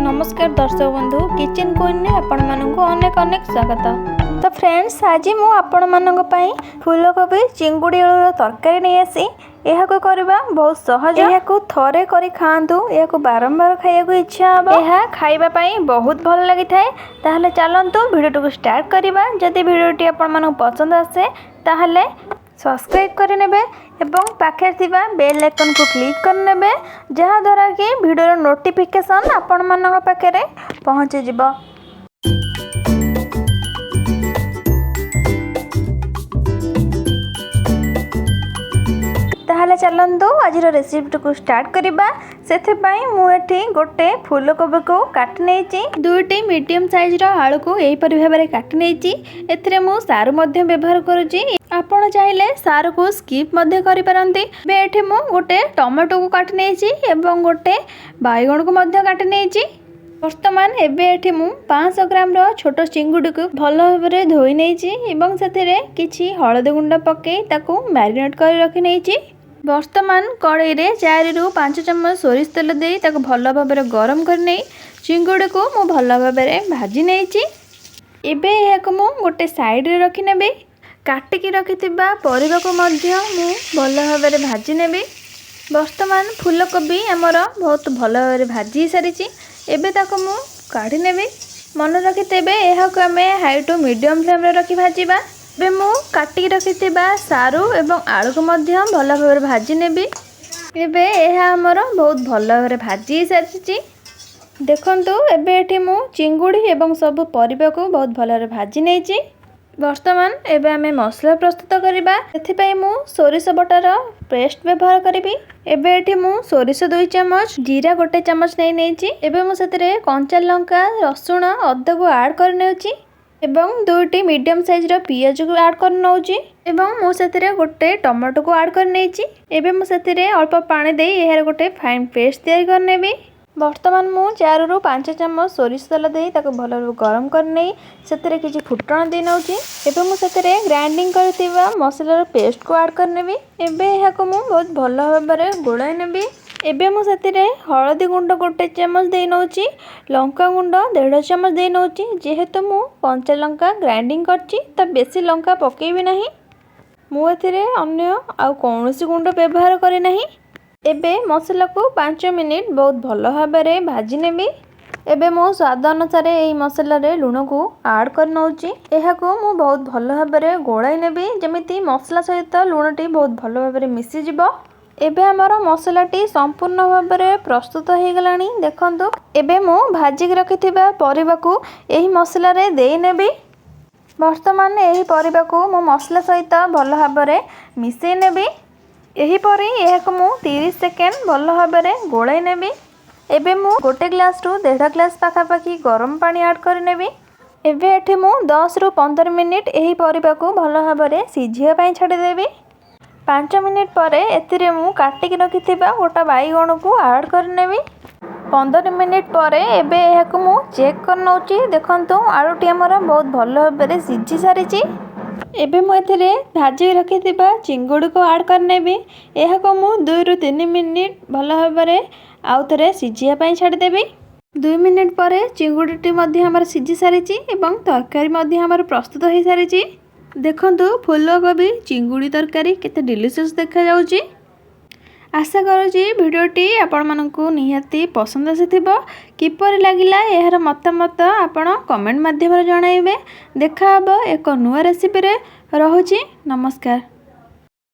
ନମସ୍କାର ଦର୍ଶକ ବନ୍ଧୁ, କିଚେନ୍ କୁଇନ୍ରେ ଆପଣମାନଙ୍କୁ ଅନେକ ଅନେକ ସ୍ୱାଗତ। ତ ଫ୍ରେଣ୍ଡସ୍, ଆଜି ମୁଁ ଆପଣମାନଙ୍କ ପାଇଁ ଫୁଲକୋବି ଚିଙ୍ଗୁଡ଼ି ଆଳୁର ତରକାରୀ ନେଇ ଆସି। ଏହାକୁ କରିବା ବହୁତ ସହଜ। ଏହାକୁ ଥରେ କରି ଖାଆନ୍ତୁ, ଏହାକୁ ବାରମ୍ବାର ଖାଇବାକୁ ଇଚ୍ଛା ହେବ। ଏହା ଖାଇବା ପାଇଁ ବହୁତ ଭଲ ଲାଗିଥାଏ। ତାହେଲେ ଚାଲନ୍ତୁ, ଭିଡ଼ିଓଟିକୁ ଷ୍ଟାର୍ଟ କରିବା। ଯଦି ଭିଡ଼ିଓଟି ଆପଣମାନଙ୍କୁ ପସନ୍ଦ ଆସେ, ତାହେଲେ ସବସ୍କ୍ରାଇବ୍ କରିନେବେ ଏବଂ ପାଖରେ ଥିବା ବେଲ୍ ଆଇକନ୍କୁ କ୍ଲିକ୍ କରିନେବେ, ଯାହାଦ୍ୱାରା କି ଭିଡ଼ିଓର ନୋଟିଫିକେସନ୍ ଆପଣମାନଙ୍କ ପାଖରେ ପହଞ୍ଚିଯିବ। ତାହେଲେ ଚାଲନ୍ତୁ, ଆଜିର ରେସିପିଟିକୁ ଷ୍ଟାର୍ଟ କରିବା। ସେଥିପାଇଁ ମୁଁ ଏଠି ଗୋଟେ ଫୁଲକୋବିକୁ କାଟି ନେଇଛି। ଦୁଇଟି ମିଡ଼ିୟମ୍ ସାଇଜ୍ର ଆଳୁକୁ ଏହିପରି ଭାବରେ କାଟି ନେଇଛି। ଏଥିରେ ମୁଁ ସାରୁ ମଧ୍ୟ ବ୍ୟବହାର କରୁଛି। ଆପଣ ଚାହିଁଲେ ସାରୁକୁ ସ୍କିପ୍ ମଧ୍ୟ କରିପାରନ୍ତି। ଏବେ ଏଠି ମୁଁ ଗୋଟେ ଟମାଟୋକୁ କାଟି ନେଇଛି ଏବଂ ଗୋଟେ ବାଇଗଣକୁ ମଧ୍ୟ କାଟି ନେଇଛି। ବର୍ତ୍ତମାନ ଏବେ ଏଠି ମୁଁ 500 ଗ୍ରାମର ଛୋଟ ଚିଙ୍ଗୁଡ଼ିକୁ ଭଲ ଭାବରେ ଧୋଇ ନେଇଛି ଏବଂ ସେଥିରେ କିଛି ହଳଦୀ ଗୁଣ୍ଡ ପକାଇ ତାକୁ ମ୍ୟାରିନେଟ୍ କରି ରଖି ନେଇଛି। ବର୍ତ୍ତମାନ କଡ଼େଇରେ 4ରୁ 5 ଚାମଚ ସୋରିଷ ତେଲ ଦେଇ ତାକୁ ଭଲ ଭାବରେ ଗରମ କରି ନେଇ ଚିଙ୍ଗୁଡ଼ିକୁ ମୁଁ ଭଲ ଭାବରେ ଭାଜି ନେଇଛି। ଏବେ ଏହାକୁ ମୁଁ ଗୋଟେ ସାଇଡ଼ରେ ରଖିନେବି। କାଟିକି ରଖିଥିବା ପରିବାକୁ ମଧ୍ୟ ମୁଁ ଭଲ ଭାବରେ ଭାଜି ନେବି। ବର୍ତ୍ତମାନ ଫୁଲକୋବି ଆମର ବହୁତ ଭଲ ଭାବରେ ଭାଜି ସାରିଛି। ଏବେ ତାକୁ ମୁଁ କାଢ଼ି ନେବି। ମନେ ରଖିଥିବେ, ଏହାକୁ ଆମେ ହାଇ ଟୁ ମିଡ଼ିୟମ୍ ଫ୍ଲେମ୍ରେ ରଖି ଭାଜିବା। ଏବେ ମୁଁ କାଟିକି ରଖିଥିବା ସାରୁ ଏବଂ ଆଳୁକୁ ମଧ୍ୟ ଭଲ ଭାବରେ ଭାଜି ନେବି। ଏବେ ଏହା ଆମର ବହୁତ ଭଲ ଭାବରେ ଭାଜି ସାରିଛି, ଦେଖନ୍ତୁ। ଏବେ ଏଠି ମୁଁ ଚିଙ୍ଗୁଡ଼ି ଏବଂ ସବୁ ପରିବାକୁ ବହୁତ ଭଲରେ ଭାଜି ନେଇଛି। ବର୍ତ୍ତମାନ ଏବେ ଆମେ ମସଲା ପ୍ରସ୍ତୁତ କରିବା। ସେଥିପାଇଁ ମୁଁ ସୋରିଷ ବଟାର ପେଷ୍ଟ ବ୍ୟବହାର କରିବି। ଏବେ ଏଠି ମୁଁ ସୋରିଷ 2 ଚାମଚ, ଜିରା 1 ଚାମଚ ନେଇ ନେଇଛି। ଏବେ ମୁଁ ସେଥିରେ କଞ୍ଚା ଲଙ୍କା, ରସୁଣ, ଅଦାକୁ ଆଡ଼୍ କରିନେଉଛି ଏବଂ ଦୁଇଟି ମିଡ଼ିୟମ୍ ସାଇଜ୍ର ପିଆଜକୁ ଆଡ଼୍ କରି ନେଉଛି ଏବଂ ମୁଁ ସେଥିରେ ଗୋଟେ ଟମାଟୋକୁ ଆଡ଼୍ କରିନେଇଛି। ଏବେ ମୁଁ ସେଥିରେ ଅଳ୍ପ ପାଣି ଦେଇ ଏହାର ଗୋଟେ ଫାଇନ୍ ପେଷ୍ଟ ତିଆରି କରିନେବି। ବର୍ତ୍ତମାନ ମୁଁ 4ରୁ 5 ଚାମଚ ସୋରିଷ ତେଲ ଦେଇ ତାକୁ ଭଲ ଗରମ କରିନେଇ ସେଥିରେ କିଛି ଫୁଟଣ ଦେଇ ନେଉଛି। ଏବେ ମୁଁ ସେଥିରେ ଗ୍ରାଇଣ୍ଡିଙ୍ଗ କରିଥିବା ମସଲାର ପେଷ୍ଟକୁ ଆଡ଼୍ କରିନେବି। ଏବେ ଏହାକୁ ମୁଁ ବହୁତ ଭଲ ଭାବରେ ଗୋଳାଇ ନେବି। ଏବେ ମୁଁ ସେଥିରେ ହଳଦୀ ଗୁଣ୍ଡ 1 ଚାମଚ ଦେଇ ନେଉଛି, ଲଙ୍କା ଗୁଣ୍ଡ ଦେଢ଼ ଚାମଚ ଦେଇ ନେଉଛି। ଯେହେତୁ ମୁଁ କଞ୍ଚା ଲଙ୍କା ଗ୍ରାଇଣ୍ଡିଙ୍ଗ କରିଛି, ତ ବେଶୀ ଲଙ୍କା ପକାଇବି ନାହିଁ। ମୁଁ ଏଥିରେ ଅନ୍ୟ ଆଉ କୌଣସି ଗୁଣ୍ଡ ବ୍ୟବହାର କରିନାହିଁ। ଏବେ ମସଲାକୁ 5 ମିନିଟ୍ ବହୁତ ଭଲ ଭାବରେ ଭାଜି ନେବି। ଏବେ ମୁଁ ସ୍ୱାଦ ଅନୁସାରେ ଏହି ମସଲାରେ ଲୁଣକୁ ଆଡ଼୍ କରି ନେଉଛି। ଏହାକୁ ମୁଁ ବହୁତ ଭଲ ଭାବରେ ଗୋଳାଇ ନେବି, ଯେମିତି ମସଲା ସହିତ ଲୁଣଟି ବହୁତ ଭଲ ଭାବରେ ମିଶିଯିବ। ଏବେ ଆମର ମସଲାଟି ସମ୍ପୂର୍ଣ୍ଣ ଭାବରେ ପ୍ରସ୍ତୁତ ହୋଇଗଲାଣି, ଦେଖନ୍ତୁ। ଏବେ ମୁଁ ଭାଜିକି ରଖିଥିବା ପରିବାକୁ ଏହି ମସଲାରେ ଦେଇନେବି। ବର୍ତ୍ତମାନ ଏହି ପରିବାକୁ ମୁଁ ମସଲା ସହିତ ଭଲ ଭାବରେ ମିଶାଇ ନେବି। ଏହିପରି ଏହାକୁ ମୁଁ 30 ସେକେଣ୍ଡ ଭଲ ଭାବରେ ଗୋଳାଇ ନେବି। ଏବେ ମୁଁ ଗୋଟେ ଗ୍ଲାସ୍ରୁ ଦେଢ଼ ଗ୍ଲାସ୍ ପାଖାପାଖି ଗରମ ପାଣି ଆଡ଼୍ କରିନେବି। ଏବେ ଏଠି ମୁଁ 10ରୁ 15 ମିନିଟ୍ ଏହି ପରିବାକୁ ଭଲ ଭାବରେ ସିଝିବା ପାଇଁ ଛାଡ଼ିଦେବି। 5 ମିନିଟ୍ ପରେ ଏଥିରେ ମୁଁ କାଟିକି ରଖିଥିବା ଗୋଟା ବାଇଗଣକୁ ଆଡ଼୍ କରିନେବି। 15 ମିନିଟ୍ ପରେ ଏବେ ଏହାକୁ ମୁଁ ଚେକ୍ କରିନେଉଛି। ଦେଖନ୍ତୁ, ଆଳୁଟି ଆମର ବହୁତ ଭଲ ଭାବରେ ସିଝି ସାରିଛି। ଏବେ ମୁଁ ଏଥିରେ ଭାଜିକି ରଖିଥିବା ଚିଙ୍ଗୁଡ଼ିକୁ ଆଡ଼୍ କରିନେବି। ଏହାକୁ ମୁଁ 2ରୁ 3 ମିନିଟ୍ ଭଲ ଭାବରେ ଆଉ ଥରେ ସିଝିବା ପାଇଁ ଛାଡ଼ିଦେବି। 2 ମିନିଟ୍ ପରେ ଚିଙ୍ଗୁଡ଼ିଟି ମଧ୍ୟ ଆମର ସିଝି ସାରିଛି ଏବଂ ତରକାରୀ ମଧ୍ୟ ଆମର ପ୍ରସ୍ତୁତ ହୋଇସାରିଛି। ଦେଖନ୍ତୁ, ଫୁଲକୋବି ଚିଙ୍ଗୁଡ଼ି ତରକାରୀ କେତେ ଡେଲିସିୟସ୍ ଦେଖାଯାଉଛି। ଆଶା କରୁଛି ଭିଡ଼ିଓଟି ଆପଣମାନଙ୍କୁ ନିହାତି ପସନ୍ଦ ଆସିଥିବ। କିପରି ଲାଗିଲା, ଏହାର ମତାମତ ଆପଣ କମେଣ୍ଟ ମାଧ୍ୟମରେ ଜଣାଇବେ। ଦେଖା ହେବ ଏକ ନୂଆ ରେସିପିରେ। ରହୁଛି, ନମସ୍କାର।